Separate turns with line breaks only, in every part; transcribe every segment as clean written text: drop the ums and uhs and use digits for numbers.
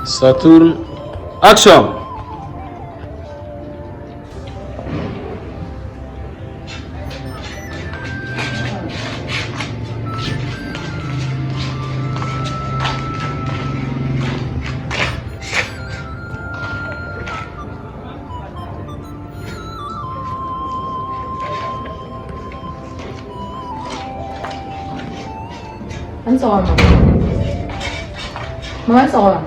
Ça tourne. Action.
A ni sɔgɔma. Mama ni sɔgɔma.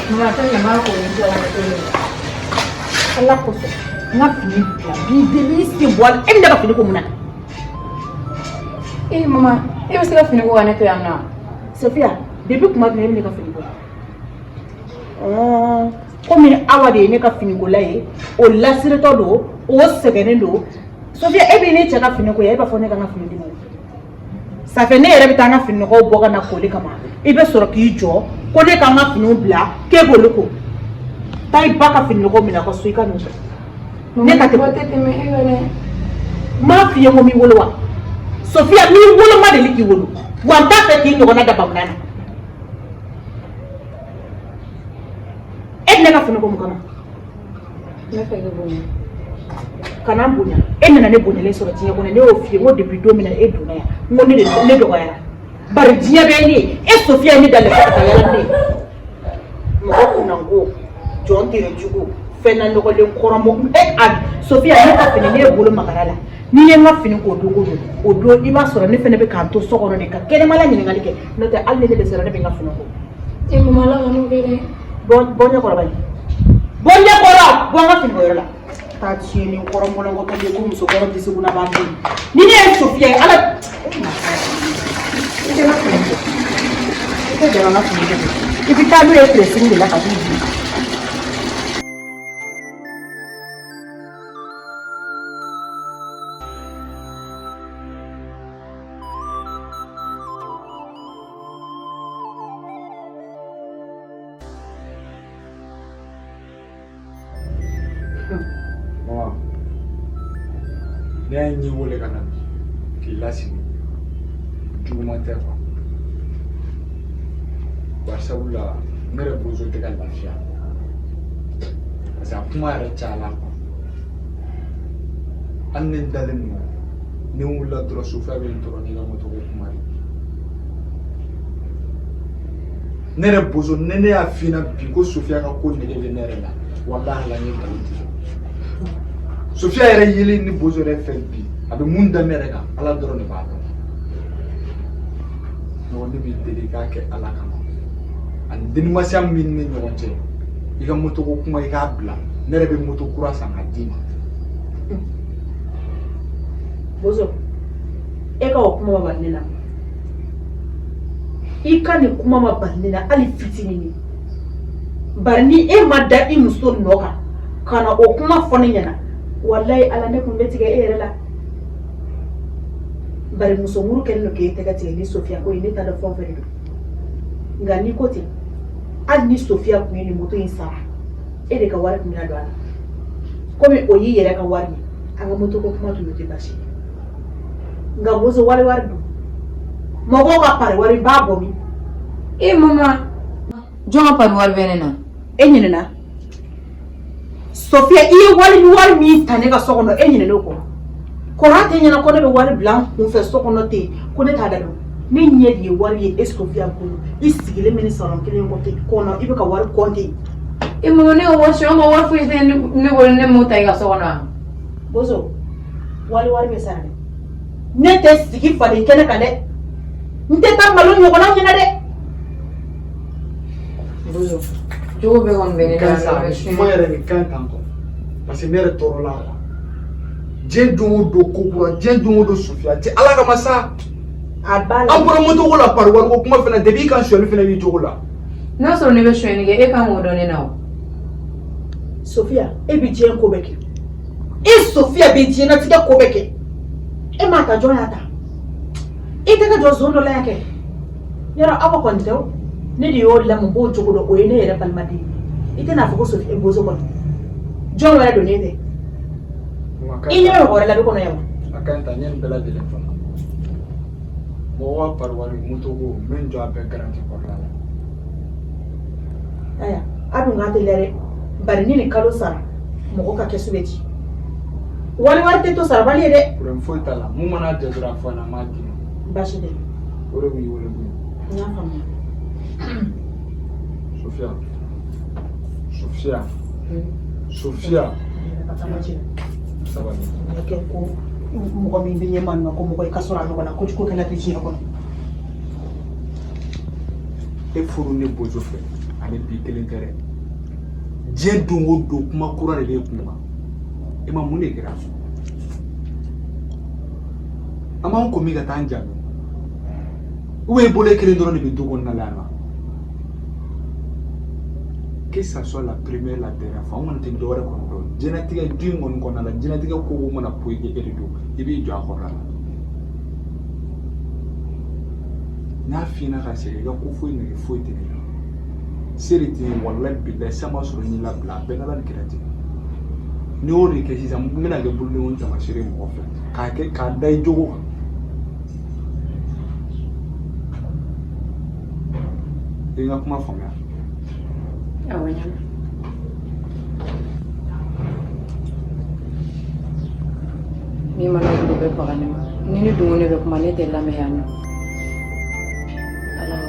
Mama tɛ ɲama ko ni jɔ
Ala kosɔn n ka fini bila n b'i deli i sen bɔ a la e bɛ ne ka fini ko mun na.
Ee mama e bɛ se ka fini ko ka ne to yan nɔ.
Sofiya depuis kuma jumɛn e bɛ ne ka fini ko? Komi Awa de ye ne ka finikola ye o lasiritɔ don o sɛgɛnnen don Sofiya e bɛ ne cɛ ka fini ko yan e b'a fɔ ne ka n ka fini d'i ma ça fait ne yɛrɛ bɛ taa n ka fininɔgɔw bɔ ka na koli kama i bɛ sɔrɔ k'i jɔ ko ne ka n ka finiw bila k'e b'olu ko taa i ba ka fininɔgɔw minɛ a ka so i ka n'u ko ne ka
tɛmɛ tɛ tɛmɛ e kan dɛ.
N m'a f'i ye ko n m'i wolo wa Sofiya n m'i wolo n ma deli k'i wolo wa n t'a fɛ k'i ɲɔgɔnna da bamunan na e bɛ ne ka fini ko mun kama.
Ne fɛ k'i bonya.
Kana n bonya e nana ne bonyalen sɔrɔ diɲɛ kɔnɔ ne y'o f'i ye n ko depuis don min na e donna yan n ko ne de ne dɔgɔyara bari diɲɛ bɛɛ ye ne ye e Sofiya ye ne da lɛfɛ ka taa yala ne ye mɔgɔ kunnango jɔn tere jugu fɛn na nɔgɔlen kɔrɔmɔ e a Sofiya ne ka fini ne ye bolo magara la n'i ye n ka fini ko don o don o don i b'a sɔrɔ ne fana bɛ k'an to so kɔnɔ de ka kɛnɛmala ɲininkali kɛ n'o tɛ hali ni ne dɛsɛra ne bɛ n ka fini ko.
E mama Ala kan'o kɛ dɛ.
Bɔ bɔ ɲɛ kɔrɔ bani bɔ ɲɛ kɔrɔ bɔ n ka fini ko yɔrɔ la taa tiɲɛni kɔrɔ mɔlɔnkɔtɔ de ko musokɔrɔ disi kunna b'a den ni ne ye Sofiya ye Ala i tɛ n ka fini ko i tɛ jɔ n ka fini ko i bɛ taa n'o ye pressing de la ka t'u di.
Mama, ne y'i wele ka na bi k'i lasigi juguman tɛ quoi bari sabula ne yɛrɛ bozo tɛ ka lafiya parce que a kuma yɛrɛ cayala quoi hali ni n dalen don ni n wulila dɔrɔn Sofiya bɛ n tɔɔrɔ n'i ka moto ko kuma de ne yɛrɛ bozo ni ne y'a f'i ɲɛna bi ko Sofiya ka ko nege bɛ ne yɛrɛ la walahi la n ye nkalon tigɛ Sofiya yɛrɛ yelen ni bozo yɛrɛ fɛ bi a bɛ mun da ne yɛrɛ kan Ala dɔrɔn de b'a dɔn ɲɔgɔn ne b'i deli i k'a kɛ Ala kama ani denimasiya min ni ne ɲɔgɔn cɛ i ka moto ko kuma i k'a bila ne yɛrɛ bɛ moto kura san k'a d'i ma.
Bozo e ka o kuma ma bali ne la i ka nin kuma ma bali ne la hali fitinin bari ni e ma da i muso nɔ kan ka na o kuma fɔ ne ɲɛna walayi Ala ne kun bɛ tigɛ e yɛrɛ la bari muso muru kɛlen don k'e tɛgɛ tigɛ ni Sofiya ko ye ne t'a dɔn fɛn o fɛn de don nka n'i ko ten hali ni Sofiya tun ye nin moto in sara e de ka wari tun bɛna don a la komi o y'i yɛrɛ ka wari ye an ka moto ko kuma tun tɛ baasi ye nka bozo wali wari don mɔgɔw ka pari wari b'a bɔ min.
E mama jɔn ka pari wari bɛ ne na.
E ɲinɛna Sofiya i ye wali wari min ta ne ka so kɔnɔ e ɲinɛna o kɔ kɔrɔ tɛ ɲɛna ko ne bɛ wari bila n kun fɛ so kɔnɔ ten ko ne t'a da dɔn ne ɲɛ de ye wari ye e Sofiya bolo i sigilen bɛ ni salon kelen kɔnɔ i bɛ ka wari kɔnte.
E mama ne ka wari sɔrɔ ka wari foyi tɛ ne bolo ne m'o ta i ka so kɔnɔ wa.
Bozo wali wari bɛ sara dɛ ne tɛ sigi faden kɛnɛ kan dɛ n tɛ taa malo ɲɔgɔnna ɲɛna dɛ.
Bozo jogo bɛɛ kɔni bɛ ne la.
Kuma yɛrɛ nin ka ɲi tan tɔ parce que ne yɛrɛ tɔɔrɔla quoi diɲɛ don o don ko kura diɲɛ don o don Sofiya cɛ Ala kama sa
A b'a la
an bɔra moto ko la pari wariko kuma fana depuis i ka sonyali fana b'i jogo la.
N'a sɔrɔ ne bɛ sonyɛni kɛ, e kan k'o dɔn ne na o.
Sofiya, e bɛ diɲɛ ko bɛɛ kɛ. E Sofiya bɛ diɲɛlatigɛ ko bɛɛ kɛ. E m'a ta, jɔn y'a ta? I tɛ ka jɔ zon dɔ la yan kɛ. Yɔrɔ aw kɔni tɛ o. Ne de y'o lamɔ, b'o cogo dɔn, o ye ne yɛrɛ balimaden ye. I tɛna fɔ ko Sofiya bozo kɔni. Jɔn wɛrɛ don ne tɛ. I ɲɛ bɛ mɔgɔ wɛrɛ la du kɔnɔ yan wa?
A ka ɲi ta, n ye nin bɛɛ lajɛlen faamu. Mɔgɔ ka pari wari, moto ko, n bɛ n jɔ a bɛɛ garanti kɔrɔla la.
Aya, a dun k'a teliya dɛ. Bari ni nin kalo sara, mɔgɔ ka kɛsu bɛ ci. Wali wari tɛ to sarabali ye dɛ.
Problème foyi t'a la. Mun mana jɛ dɔrɔn a fɔ n ɲɛna, n b'a d'i ma.
Baasi tɛ.
O de kun y'i wele kun ye.
N y'a faamuya.
Sofiya. Sofiya. Sofiya. Sabali.
Kɛ ko mɔgɔ min bɛ ɲɛma nɔ ko mɔgɔ i ka sɔrɔ a ɲɔgɔn na kojugu kɛla tɛ diɲɛ kɔnɔ.
E furu ne bozo fɛ ani bi kelen tɛ dɛ. Diɲɛ don o don kuma kura de b'e kun kan. E ma mun de kɛra? An b'an ko min ka taa an jaabi. Ou e bolo e kelen dɔrɔn de bɛ du kɔnɔna la yan wa? Que ça soit la première, la dernière fois, an kɔni tɛ dɔwɛrɛ kɔni dɔn. Diɲɛlatigɛ du in kɔni kɔnɔna la, diɲɛlatigɛ ko o ko mana poyi e de don, i b'i jɔ a kɔrɔla la. N y'a f'i ɲɛna ka segin, i ka ko foyi nege foyi tɛ ne la. Se de tɛ n ye, walayi bilayi, san b'a sɔrɔ n y'i labila, a bɛɛ n'Ala ni kira cɛ. N'i y'o de kɛ sisan, n bɛna kɛ bolodengonin taamasere ye mɔgɔ fɛ, k'a kɛ k'a da i jogo kan. I ye n ka kuma faamuya?
Awɔ, n y'a mɛn. Min mana wuli o bɛ baga ne ma. Ni ne dun ko ne bɛ kuma, ne tɛ lamɛn yan nɔ. Ala ka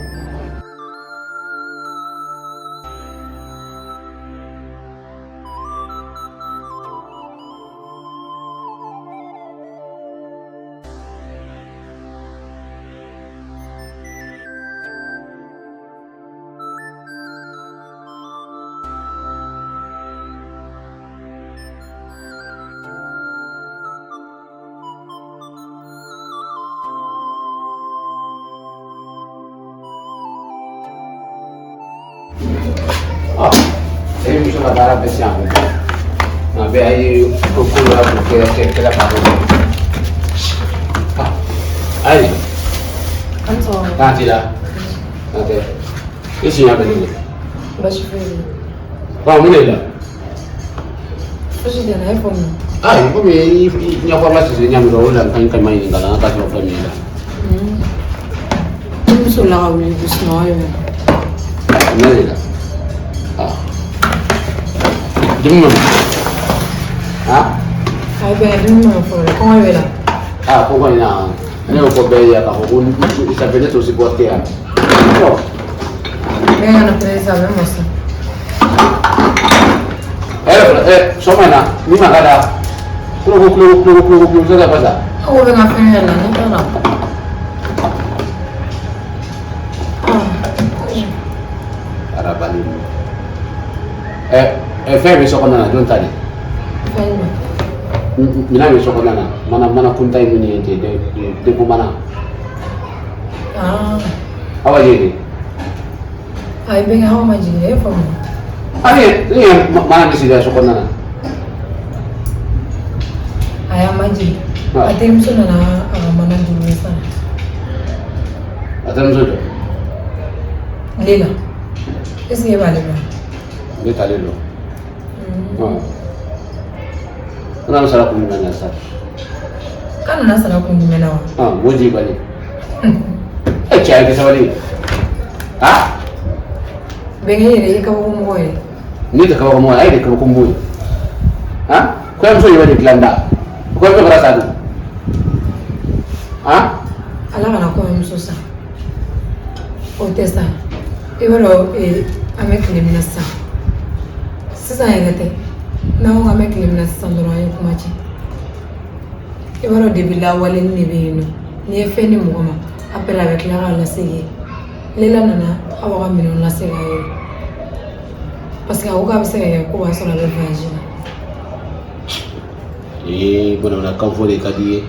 E muso ka baara bɛɛ siɲɛ bɛɛ nka bɛɛ a ye ko ko dɔ la k'o kɛ kɛ kɛlɛ ka bɔ. Ayi.
An sɔgɔma.
K'an t'i la. N'o tɛ i siɲɛ bɛ ne de.
Baasi foyi tɛ.
Bon, mun de la?
Fosi tɛ n na, e fɔ mun?
Ayi, komi i ɲɛkɔrɔla sisi ɲɛ min o de la n ka ɲi ɲininka la n ka sɔrɔ fɛn min la.
Ne muso la ka wuli ko sunɔgɔ de bɛ n na.
Ne de la. Dimi ma? Ah?
Ayi bɛɛ dimi ma fɔlɔ dɛ, kɔngɔ bɛ la.
Ah, kɔngɔ in na, ne y'o fɔ bɛɛ ye k'a fɔ ko ça fait ne t'o supporter yan. Bon.
Bɛɛ kana presse, a bɛ mɔ sa.
Sɔgɔma in na min ma ka da kulo kulo kulo kulo kulo se ka basa.
Aw bɛ ka fɛn yɛrɛ la, ne t'a la.
Arabali. Fɛn bɛ so kɔnɔna na, jɔn ta de?
Fɛn jumɛn?
Minɛn bɛ so kɔnɔna na, mana mana kunta ye min ye ten, denko mana. Awa ye de.
Ayi bɛnkɛ, aw ma jigin, e faamu.
Ayi, ne ye mana min sigi so kɔnɔna na.
Ayi, a ma jigin. A terimuso nana a ka mana juru sara.
A terimuso jɔ?
Lela. Est ce que e b'ale dɔn?
Ne t'ale dɔn. An nana sara kun jumɛn na sisan?
K'a nana sara kun jumɛn na wa?
O jigi bali. E cɛ, a ye kɛ sabali ye.
Bɛnkɛ yɛrɛ ye kabako mɔgɔ ye.
Ne tɛ kabako mɔgɔ ye, a ye de kabako mɔgɔ ye. Kɔɲɔmuso yɛrɛ de dilan da. Kɔɲɔmuso kɛra sa dun.
Ala kana kɔɲɔmuso sa. O tɛ sa. I b'a dɔn an bɛ tile min na sisan. Sisan yɛrɛ tɛ. N'an ko k'an bɛ tile min na sisan dɔrɔn, an ye kuma cɛ. I b'a dɔn depuis lawale de bɛ yen nɔ. N'i ye fɛn di mɔgɔ ma, après a bɛ tila k'a lasegin. Lela nana Awa ka minɛnw lasegin a ye. Parce que a ko k'a bɛ se ka kɛ ko b'a sɔrɔ a bɛ voyage la.
Ee, bamanankan fɔ de ka di i ye.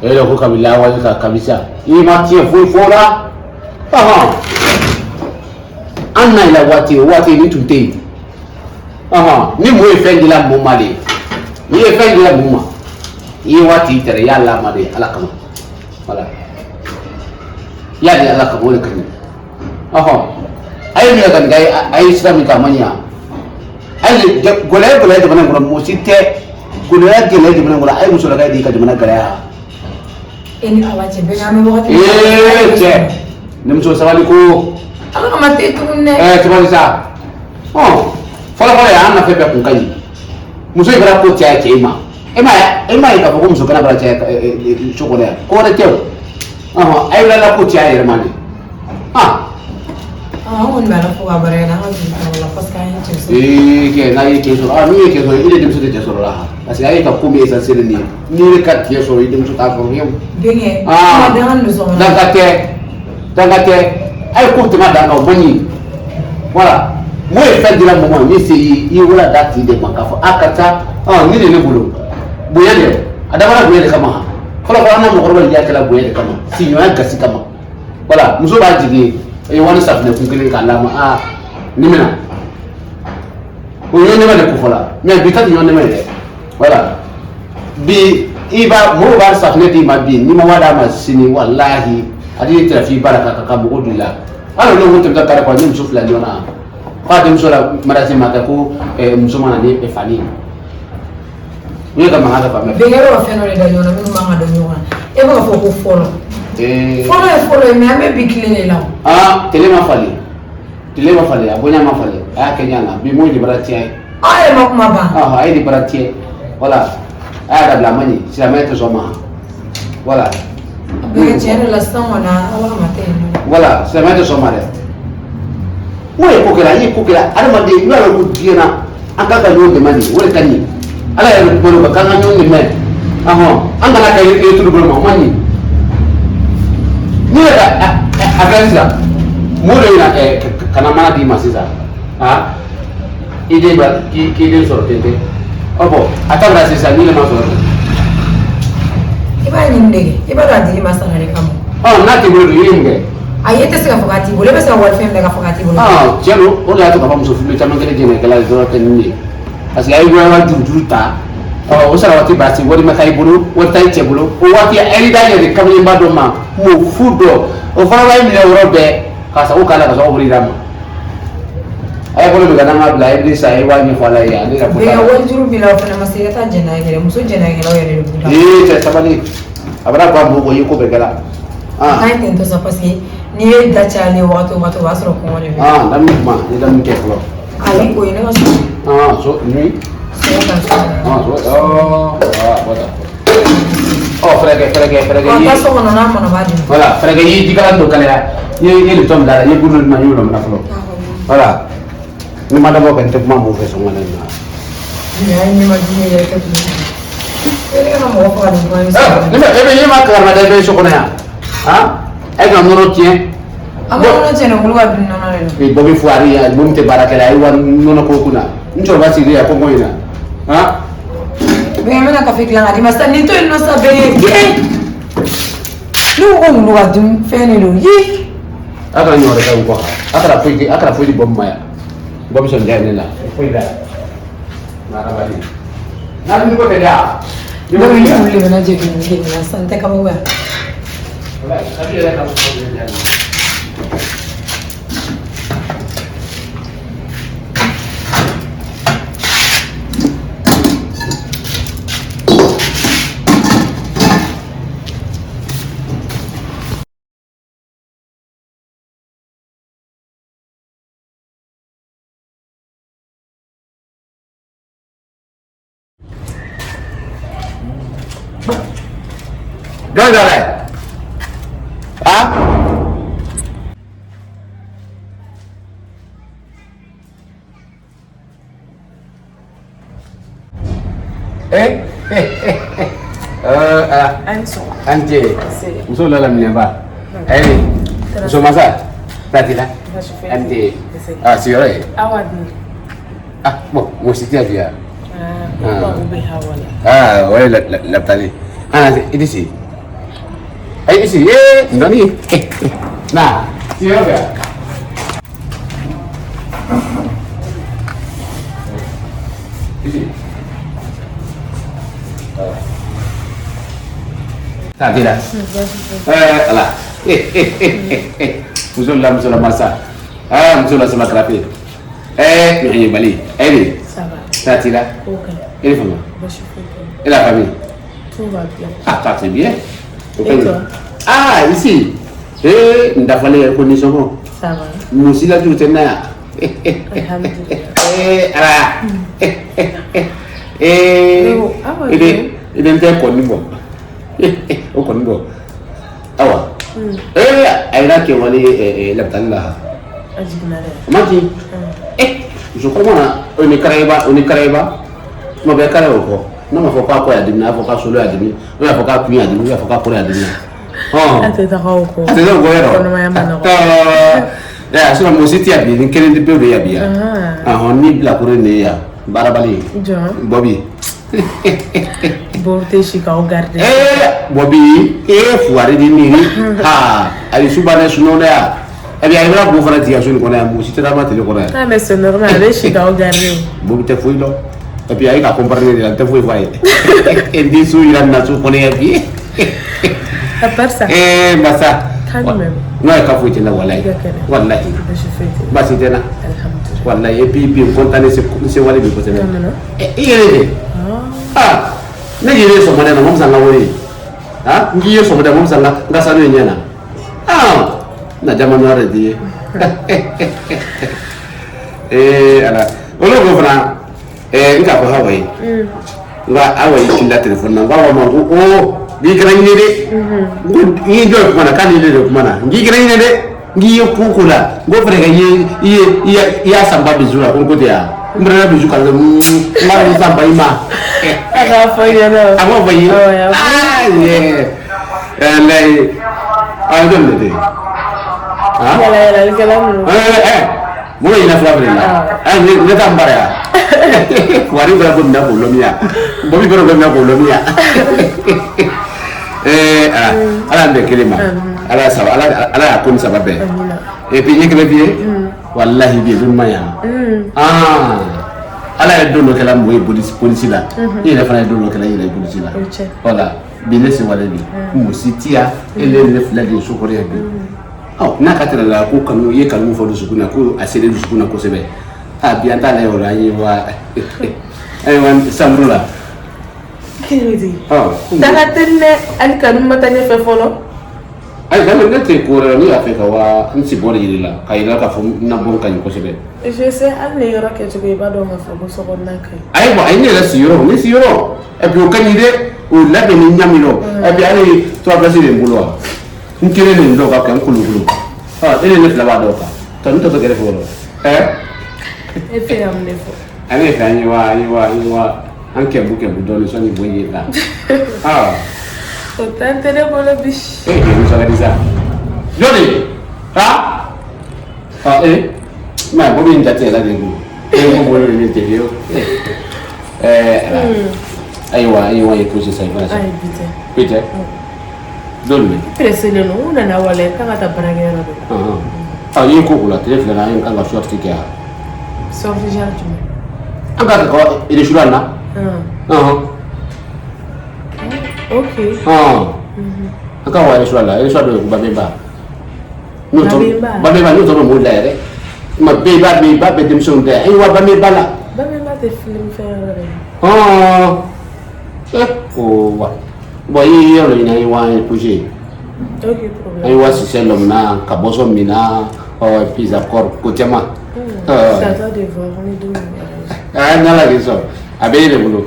E yɛrɛ ko kabi lawale ka kabi sa. I ma tiɲɛ foyi fɔ o la. An na la waati o waati ni tun tɛ yen. Ɔhɔn, ni mɔɔ ye fɛn dila mɔɔ ma de, n'i ye fɛn dila mɔɔ ma, i ye waati tɛrɛ, i y'a lama de Ala kama. Voilà, i y'a di Ala kama, o de ka ɲi. Ɔhɔn, a ye minɛ ka nin kɛ, a ye sira min ta, a ma ɲa. Hali gɛlɛya gɛlɛya jamana in kɔnɔ, mɔgɔ si tɛ gɛlɛya gɛlɛya jamana in kɔnɔ, a ye musolaka di ka jamana gɛlɛya.
E ni Ala cɛ, bɛɛ an bɛ wagati min.
Ee cɛ, ne muso sabali ko.
Ala kama tɛ tuguni dɛ.
Ɛɛ, sabali sa. Ɔ, fɔlɔ fɔlɔ yan, an na fɛn bɛɛ kun ka ɲi. Muso in kɛra ko caya cɛ ma. E m'a ye k'a fɔ ko muso kana bara caya so kɔnɔ yan, ko wɛrɛ tɛ o. Ɔhɔn, a ye wulila ko caya yɛrɛ ma de. Ah.
An kɔni bɛ Ala fo k'a barika da, an ka juru la parce que an ye cɛ sɔrɔ.
Ee kɛ, n'a ye cɛ sɔrɔ, ah, n'u ye cɛ sɔrɔ, i de denmuso tɛ cɛ sɔrɔ la, parce que a ye ka ko min essentiel nin ye, n'i ye ka cɛ sɔrɔ, i denmuso t'a sɔrɔ fiyewu.
Denkɛ,
Ah.
kuma dangan don so kɔnɔ.
Danka tɛ, danka tɛ, a ye ko tɛmɛ dan kan, o man ɲi. Voilà, mɔɔ ye fɛn dila mɔgɔ ma min se i ye, i ye wala d'a tigi de ma k'a fɔ a karisa, ɔ, nin de ne bolo, bonya de, a dabɔra bonya de kama. Fɔlɔ fɔlɔ, an ka mɔgɔkɔrɔbaw y'a kɛla bonya de kama, sigiɲɔgɔnya gasi kama. Voilà, muso b'a jigin, i ye wari safunɛ kun kelen k'a lama, aa, nin minɛ. O ye ɲɔgɔn dɛmɛ de ko fɔla, mais bi ta tɛ ɲɔgɔn dɛmɛ ye dɛ. Voilà, bi i b'a mɔgɔw b'a safunɛ d'i ma bi, n'i ma wari d'a ma sini, walahi a t'i tɛrɛ f'i baara ka mɔgɔ don i la. Hali olu ko tɛmɛtɔ kare kɔnɔ ni muso fila ɲɔgɔn na, k'a denmuso la mariage ma kɛ ko muso ma na ni fani ye, u ye ka mankan kɛ fan bɛɛ fɛ.
Bɛnkɛ bɛ ka fɛn dɔ de da ɲɔgɔn na minnu man ka da ɲɔgɔn na. E bɛ ka fɔ ko fɔlɔ.
Ee.
Fɔlɔ ye fɔlɔ ye, mais an bɛ bi tile de la o.
Aa, tile ma falen, tile ma falen, a bonya ma falen, a y'a kɛ ɲa na bi, mun de bara tiɲɛ.
Aw yɛrɛ ma kuma ban.
Ɔhɔn, a ye de bara tiɲɛ. Voilà, a y'a dabila, a ma ɲi, silamɛya tɛ sɔn ma. Voilà.
Bɛnkɛ, tiɲɛ yɛrɛ la sisan kɔni, Ala kama tɛ yen nɔ.
Voilà, silamɛya tɛ sɔn ma dɛ. O ye ko kɛra, i ye ko kɛra adamaden, i b'a dɔn ko diɲɛ na an kan ka ɲɔgɔn dɛmɛ de, o de ka ɲi. Ala yɛrɛ bɛ kuma n'o kan k'an ka ɲɔgɔn dɛmɛ. Ɔhɔn, an kana kɛ yiri tulu bolo ma, o ma ɲi. N'i yɛrɛ ka a filɛ sisan, mɔgɔ dɔ bɛna ka na mana d'i ma sisan, ah, i den ba k'i den sɔrɔ ten tɛ. Ɔ bɔn, a ta bɛna sisan, n'i yɛrɛ ma sɔrɔ ten.
I b'a ɲini de kɛ, i b'a dɔn a dir'i ma sara de kama.
Ɔ, n'a t'i bolo dun, i ye mun kɛ?
Ayi, e tɛ se ka fɔ k'a t'i bolo, e bɛ se ka walifɛn bila k'a fɔ k'a t'i bolo.
Ah, tiɲɛ don, o de y'a to ka fɔ muso furulen caman kɛlen jɛnɛkɛla ye dɔrɔn tɛ nin ye. Parce que a ye wari juru juru ta, ɔ, o sara waati b'a se, wari ma taa i bolo, wari t'a i cɛ bolo, o waati a y'i da yɛrɛ kamalenba dɔ ma, mɔ fu dɔ, o fana b'a minɛ o yɔrɔ bɛɛ k'a sago k'a la ka sɔrɔ ka wari d'a ma. A ye bolo min ka n'an ka bila, a ye bi sa, i b'a ɲɛfɔ Ala ye, ale yɛrɛ ko t'a
Bɛnkɛ,
la.
walijuru b'i la, o fana ma se i ka taa jɛnɛya kɛ dɛ, muso jɛnɛyakɛlaw yɛrɛ de b'u la.
Ee cɛ, sabali, a bɛna ba mɔgɔ ye ko bɛɛ kɛra.
A ka ɲi ten tɔ sa, parce que n'i ye da cayalen wagati o wagati, o b'a sɔrɔ kɔngɔ de bɛ.
Ah, lamini kuma, n ye lamini kɛ fɔlɔ.
Ayi, o ye ne ka so.
Ah, so ni.
So ka so.
Ah, so, oh, ah, voilà. Ɔ, fɛrɛkɛ, fɛrɛkɛ, fɛrɛkɛ.
Ɔ, taa so kɔnɔ, n'a mɔna, b'a di ma.
Voilà, fɛrɛkɛ, i ye jikalan dɔ kalaya, i ye lipton bila a la, i ye buru dɔ di ma, n y'o minɛ fɔlɔ. Voilà. Ni ma dabɔ kɛ, n tɛ kuma mɔgɔw fɛ sɔngɔ na nin na.
Nin ye ne ma dumuni yɛrɛ kɛ tuguni. E ne kana mɔgɔ faga nin kuma in
Eh, ne bɛ e bɛ e ma kalamada, i bɛ so kɔnɔ yan. Ah, e ka nɔnɔ tiɲɛ.
An bɛ nɔnɔ tiɲɛ olu ka dun nɔnɔ de don.
Ee, bɔ bɛ fuwari yan, mun tɛ baara kɛla, a ye wari nɔnɔ ko kunna. N cɛkɔrɔba sigilen yan kɔngɔ in na. Ah.
Bɛnkɛ, n bɛna kafe dilan ka d'i ma sisan, nin to yen nɔ sa bɛnkɛ. Ye! Ne ko ko wulu ka dun fɛn de don. Ye!
A kana ɲɔgɔn wɛrɛ kɛ n kɔ. A kana foyi di, a kana foyi di bɔ ma yan. Bɔ bɛ sɔn diya ne la. Foyi t'a la. Nka hadamaden. N'a dun ko tɛ dɛ a.
Ne ko ni wulu de bɛna jɛ dumuni kɛ nin na sisan, n tɛ kabako ya.
Walayi, yɛrɛ ka muso bɛ diya ne ye. Jɔn jɔn dɛ? Ah? Eh? Ah.
An sɔgɔma.
An ce.
Nse.
Muso la laminɛba. Eh, muso masa. Tati la.
Baasi foyi
An
tɛ.
ce.
Nse.
Ah, sigiyɔrɔ ye.
Awa dun?
Ah, bon, mɔgɔ si tɛ yan bi yan.
Ah, mago bɛ Hawa la.
Ah, o ye lapitani. Ah, i tɛ sigi. Ayi, i sigi. Eh, nɔni. Na, sigiyɔrɔ bɛ yan. Ici. Ça va là. Voilà. Muso la muso la masa. Ah, muso la sama karafe. Eh, ni bali. Eh,
Ça va.
Ça t'i la.
Ok.
Et les familles.
Basi foyi tɛ.
Et la famille.
Tout va bien.
Ah, ça c'est bien.
Et toi?
Ah, ici. Eh, n dafalen yɛrɛ ko nisɔngɔ.
Ça va.
Musi la juru tɛ n na yan.
Alhamdulillah.
Eh, ala. Eh,
Non, awa
i de i de n tɛ kɔni bɔ. O kɔni bɔ. Awa. Eh, a yɛrɛ kɛwale lapitani la.
A jiginna dɛ.
A ma jigin. Eh, muso kɔnɔma na o ni karayeba o ni karayeba. Kuma bɛɛ kara o kɔ. N'a ma fɔ k'a kɔ y'a dimi, n'a fɔ k'a solo y'a dimi, o y'a fɔ k'a kun y'a dimi, o y'a fɔ k'a kɔrɔ y'a dimi. Hɔn.
A tɛ taga o kɔ.
A tɛ taa o kɔ yɛrɛ.
Kɔnɔmaya ma nɔgɔn.
Ɛɛ, sinon mɔgɔ si tɛ yan bi, ni kelen de pewu de yan bi yan.
Ah.
Ɔhɔn, ni bilakoro nin ye yan, baarabali ye.
Jɔn.
Bɔbi.
Bɔbi tɛ si k'aw garder.
Ee, Bɔbi, ee fuwari di nin. Ha, ayi su banna sunɔgɔ yan. Ɛbi a bɛna bo fana tigɛ so nin kɔnɔ yan, mɔgɔ si tɛ taa ma tile kɔnɔ yan.
Ah mais c'est normal, a bɛ si k'aw garder o.
Bɔbi tɛ foyi dɔn. Et puis a ye ka comparer ne de la, n tɛ foyi fɔ a ye. N den so yira nin na so kɔnɔ yan bi.
À part ça.
Ee masa.
Kan jumɛn?
N'o ye ka foyi tɛ n na walayi.
I ka kɛnɛ.
Walayi.
Basi foyi tɛ.
Baasi tɛ n na.
Alhamdulillah.
Walayi et puis bi n content ne se wale bi kosɛbɛ.
Mun na?
I yɛrɛ de. Ah, ne yɛrɛ ye sɔgɔmada in na, mɔgɔ min san n ka wari ye. Ah, n k'i ye sɔgɔmada in, mɔgɔ min san n ka sanu ye ɲɛ na. Ah, na jama noir de ye. Ee ala, olu ko fana, n k'a fɔ Hawa ye. N ko Awa y'i ci la téléphone na, n ko Awa ma ko oo, n'i kɛra ɲini dɛ. N ko n y'i jɔ kuma na, k'ale de kuma na. N k'i kɛra ɲini dɛ. N k'i ye ko ko la, n ko fana i ye i ye i y'a sanba bisu la, ko n ko tɛ yan. N bɛna bisu k'a la, n b'a sanba i ma.
A k'a fɔ i ɲɛna.
A b'o fɔ i ye.
Awɔ, a y'a fɔ.
Ah, yeah. Ɛlɛyi. Ah, jɔn de tɛ? Ah?
Yala yalalikɛla ninnu.
Eh, mun bɛ ɲinɛ fila fila la? Eh, ne t'a n bara yan. Wari bɛɛ ko minɛ k'o lɔmi yan. Bɔbi bɛɛ ko minɛ k'o lɔmi yan. Eh, ala, ala y'an bɛn kelen ma. Ala y'a saba, ala ala y'a ko ni saba bɛn. Et puis n ye kelen f'i ye. Walahi bi don ma yan. Ah. Ala ye don dɔ kɛla mɔgɔ ye polisi polisi la. I yɛrɛ fana ye don dɔ kɛla i yɛrɛ ye polisi la.
O cɛ.
Voilà. Bi ne sewale bi. Mɔgɔ si ti yan. E ne filɛ de ye so kɔnɔ yan bi. Ɔ n'a ka tɛrɛ la ko kanu i ye kanu fɔ dusukun na ko a selen dusukun na kosɛbɛ. A bi an t'a lajɛ o la an ye wa ayiwa samuru la.
Kelen di.
Ɔ.
Taga teli dɛ, hali kanu ma taa ɲɛfɛ fɔlɔ.
Ayi ne tɛ ko wɛrɛ la ne y'a fɛ ka wa n si bɔ de yiri la k'a yira k'a fɔ n na bɔ ka ɲi kosɛbɛ.
Je sais, hali ni yɔrɔ kɛcogo i b'a dɔn k'a fɔ ko sokɔnɔna ka ɲi.
Ayi bon ayi ne yɛrɛ sigiyɔrɔ ne sigiyɔrɔ et puis o ka ɲi dɛ o labɛnni ɲami lɔ et puis hali trois places de n bolo wa n kelen de dɔw ka kɛ n kolokolo ɔ e ni ne fila b'a dɔw kan tɔ n tɔ tɛ kɛrɛfɛ o la ɛ.
E fɛ ka mun de fɔ?
Ale fɛ an ye wa an ye wa an ye wa an kɛbu kɛbu dɔɔni sɔnni bɔ ye la aa.
O temps tɛ ne bolo bi.
E ye musaka di sa jɔn ha ɔ e ma bɔ min jate yɛrɛ de ko e ko bolo de ne tɛ ye o ɛɛ ala ayiwa ayiwa ye ko sisan i fana sa.
Ayi bi tɛ.
Bi tɛ don jumɛn?
Pressé don, u nana wala k'an ka taa baarakɛyɔrɔ de la.
Ɔ i ye ko ko la tile fila la an kan ka sortie kɛ yan.
Sortie genre jumɛn?
An ka kɛ restaurant na.
Ok.
An ka wa restaurant la, restaurant dɔ bɛ yen ko Babemba.
Babemba?
Babemba n'o tɔ bɛ mɔgɔw da yɛrɛ. Ma bɛɛ b'a bɛ denmisɛnw da yan. Ayiwa Babemba la.
Babemba tɛ film fɛn yɔrɔ de ye.
Eh ko wa. Bon i ye yɔrɔ ɲini an ye wa an ye projet.
Ok problème.
An ye wa sisɛ lɔmina ka bɔsɔn mina ɔ pizza kɔrɔ ko caman.
C'est à toi de voir ni don min arrange.
Ah n'Ala k'i sɔn a bɛ e de bolo.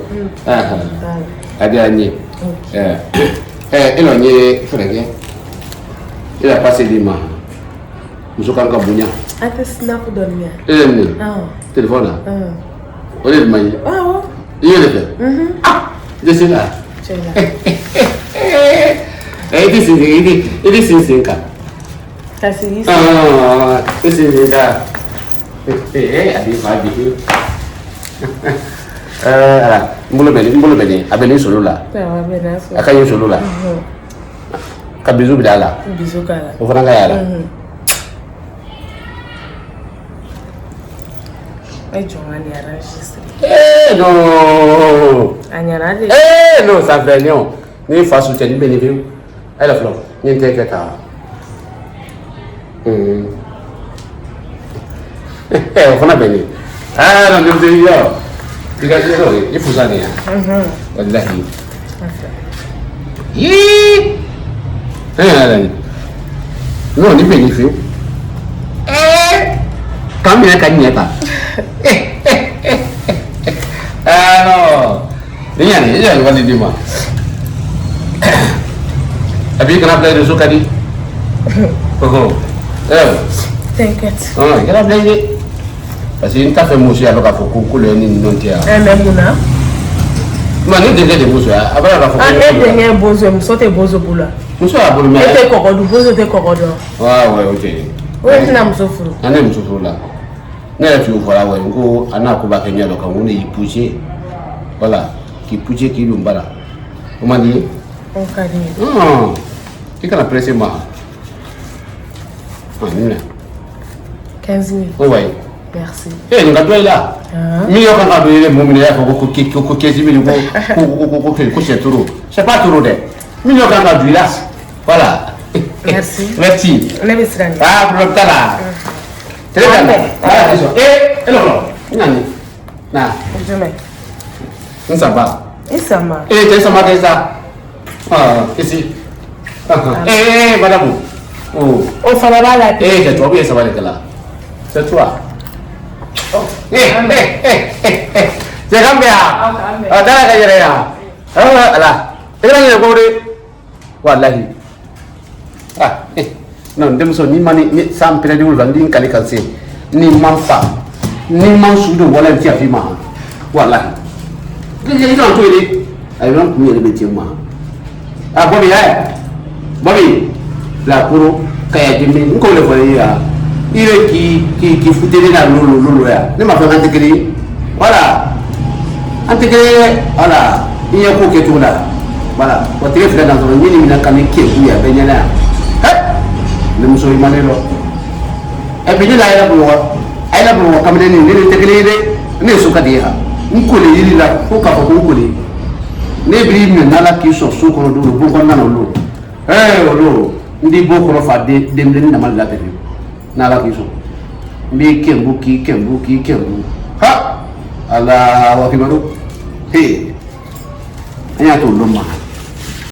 A diyara n ye. E nɔ n ye fɛɛrɛ kɛ e la passe di ma muso kan ka bonya.
An tɛ snap dɔɔni yan.
E ye nin ye
Awɔ.
téléphone na o de man ɲi.
Awɔ.
I ye de fɛ. Ah je sais la.
Cɛ la.
I tɛ sin sen i tɛ sin sen kan.
Ka sigi sen.
I sin sen kan. A b'i fa bi. Ala n bolo bɛ nin a bɛ nin solo la.
Awɔ a bɛ n'a sɔrɔ.
A ka ɲi solo la. Ka bisu bila a la.
Bisu k'a la.
O fana ka ɲi a la.
E jɔ n ka nin enregistrer.
Eh non.
A ɲɛna de.
Eh non, ça fait non. Ni fa su cɛ ni bɛ nin pewu. A yɛlɛ fɔlɔ. Ni n tɛ kɛ tan. O fana bɛ nin. Ah non, denmisɛnnin yɔrɔ. I ka yɔrɔ i fusa nin ya. Walahi. Yii. Eh yɛrɛ. Non, ni bɛ nin fiyewu. Eh. K'an minɛ ka ɲɛ tan. Ah non. Ni ɲani, i ɲani wali di ma. A b'i kana bila réseau ka di. Ɔhɔn. Eh.
T'inquiète.
I kana bila yen dɛ. Parce que n t'a fɛ muso y'a dɔn k'a fɔ ko ko dɔ ye ne ni ɲɔgɔn cɛ yan.
Eh mais mun na?
Ma ne denkɛ de muso ye, a b'a dɔn k'a fɔ ko.
Ah, e denkɛ ye bozo ye, muso tɛ bozo bolo.
Muso y'a bolo mais.
E tɛ kɔgɔ dun, bozo tɛ kɔgɔ dɔn.
Ouais ouais, o tɛ.
O de tɛna muso furu.
Na ne muso furu la. Ne yɛrɛ tun y'o fɔra wa n ko a n'a ko b'a kɛ ɲɛ dɔ kan, n ko ne y'i poussé. Voilà, k'i poussé k'i don ba la. O man di ye?
O ka di n ye.
Non, i kana pressé ma. Ah, nin minɛ.
15 000.
O wayi.
Merci.
Eh, nin ka dɔ i la.
Ah.
Miliyɔn kan ka don i yɛrɛ mun minɛ, i y'a fɔ ko 15 000 ko c'est trop. C'est pas trop dɛ. Miliyɔn kan ka don i la. Voilà.
Merci.
Merci.
Ne bɛ siran ɲɛ.
Ah, problème t'a la. Très bien. Ah, eh, e lɔkɔlɔ. N nana. Na.
Jumɛn?
N sanba.
I sanba.
Eh, cɛ sanba kɛ sa. Ah, ici. Eh, eh, madame. Oh.
O fana b'a la.
Eh, cɛ tubabu ye saba de kɛ la. C'est toi. Oh. Eh, eh, eh, eh, eh. Cɛ kan bɛ yan. Ah, dala ka yɛrɛ yan. Ah, ala. I kana ɲinɛ ko dɛ. Walahi. Ah, eh. Non, denmuso ni ma ni san pɛrɛn wolonwula n kali ka se ni ma fa ni ma su don wala n tɛ yafa i ma walahi. I kana to yen dɛ. Ayiwa n kun yɛrɛ bɛ ten ma. Ah, Bɔbi ɛ. Bɔbi. Bilakoro kaya jɛnbe n k'o de fɔ i ye yan. I yɛrɛ k'i futeni na lolo lolo yan. Ne m'a fɔ k'an tɛ kelen ye. Voilà. An tɛ kelen ye dɛ. Voilà. I ɲɛ ko kɛcogo la. Voilà. Wa tɛgɛ filɛ kan sɔrɔ n ye nin minɛ ka nin kɛ ku ye a bɛɛ ɲɛna yan. Hɛ! Ne muso i ma ne dɔn. Ɛ bi ne n'a yɛrɛ Bamakɔ a yɛrɛ Bamakɔ kamalen nin ne de tɛ kelen ye dɛ. Ne ye so ka di ye han. N kolen yiri la fo k'a fɔ ko n kolen. Ne b'i minɛ n'Ala k'i sɔn so kɔnɔ don o bon kɔnɔna na olu. Ɛɛ olu n t'i bɔ kɔrɔ fa den denbilennin nama de la tɛ n'Ala k'i sɔn. N b'i kɛnbu k'i kɛnbu k'i kɛnbu. Ha! Alahu akibaru. He! An y'a to olu ma.